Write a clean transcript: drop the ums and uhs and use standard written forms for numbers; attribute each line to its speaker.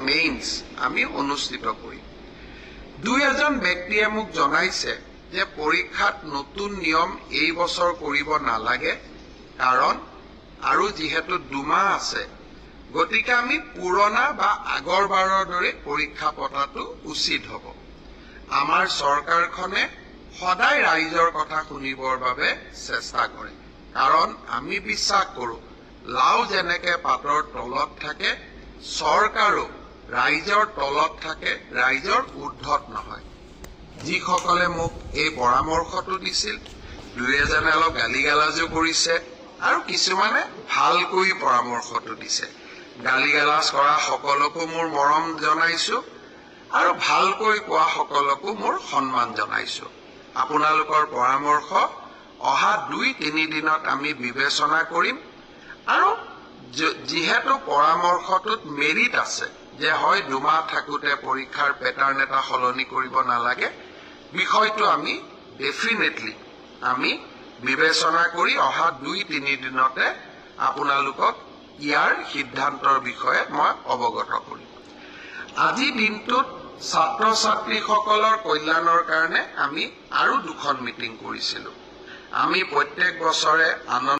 Speaker 1: Mains আমি অনুষ্ঠিত কৰিম। দুই এজন ব্যক্তিয়ে মোক জনাইছে যে পৰীক্ষাত নতুন নিয়ম এই বছৰ কৰিব নালাগে, কাৰণ আৰু যিহেতু 2 মাহ আছে, গতিকে আমি পুৰণা বা আগৰবাৰৰ দৰে পৰীক্ষা পতাটো উচিত হ'ব। আমাৰ চৰকাৰখনে সদায় ৰাইজৰ কথা শুনিবৰ বাবে চেষ্টা কৰে, কাৰণ আমি বিশ্বাস কৰোঁ, লাও যেনেকে পাতৰ তলত থাকে, চৰকাৰো ৰাইজৰ তলত থাকে, ৰাইজৰ ঊৰ্ধত নহয়। যিসকলে মোক এই পৰামৰ্শটো দিছিল, দুই এজনে অলপ গালি গালাজো কৰিছে আৰু কিছুমানে ভালকৈ পৰামৰ্শটো দিছে। গালি গালাজ কৰা সকলকো মোৰ মৰম জনাইছো আৰু ভালকৈ কোৱা সকলকো মোৰ সন্মান জনাইছো। আপোনালোকৰ পৰামৰ্শ অহা 2-3 দিনত আমি বিবেচনা কৰিম আৰু যিহেতু পৰামৰ্শটোত মেৰিট আছে যে হয় 2 মাহ থাকোঁতে পৰীক্ষাৰ পেটাৰ্ণ এটা সলনি কৰিব নালাগে, বিষয়টো আমি ডেফিনেটলি আমি বিবেচনা কৰি অহা 2-3 দিনতে আপোনালোকক ইয়াৰ সিদ্ধান্তৰ বিষয়ে মই অৱগত কৰিম। আজিৰ দিনটোত ছাত্ৰ ছাত্ৰীসকলৰ কল্যাণৰ কাৰণে আমি আৰু দুখন মিটিং কৰিছিলোঁ। আমি প্ৰত্যেক বছৰে আনন্দ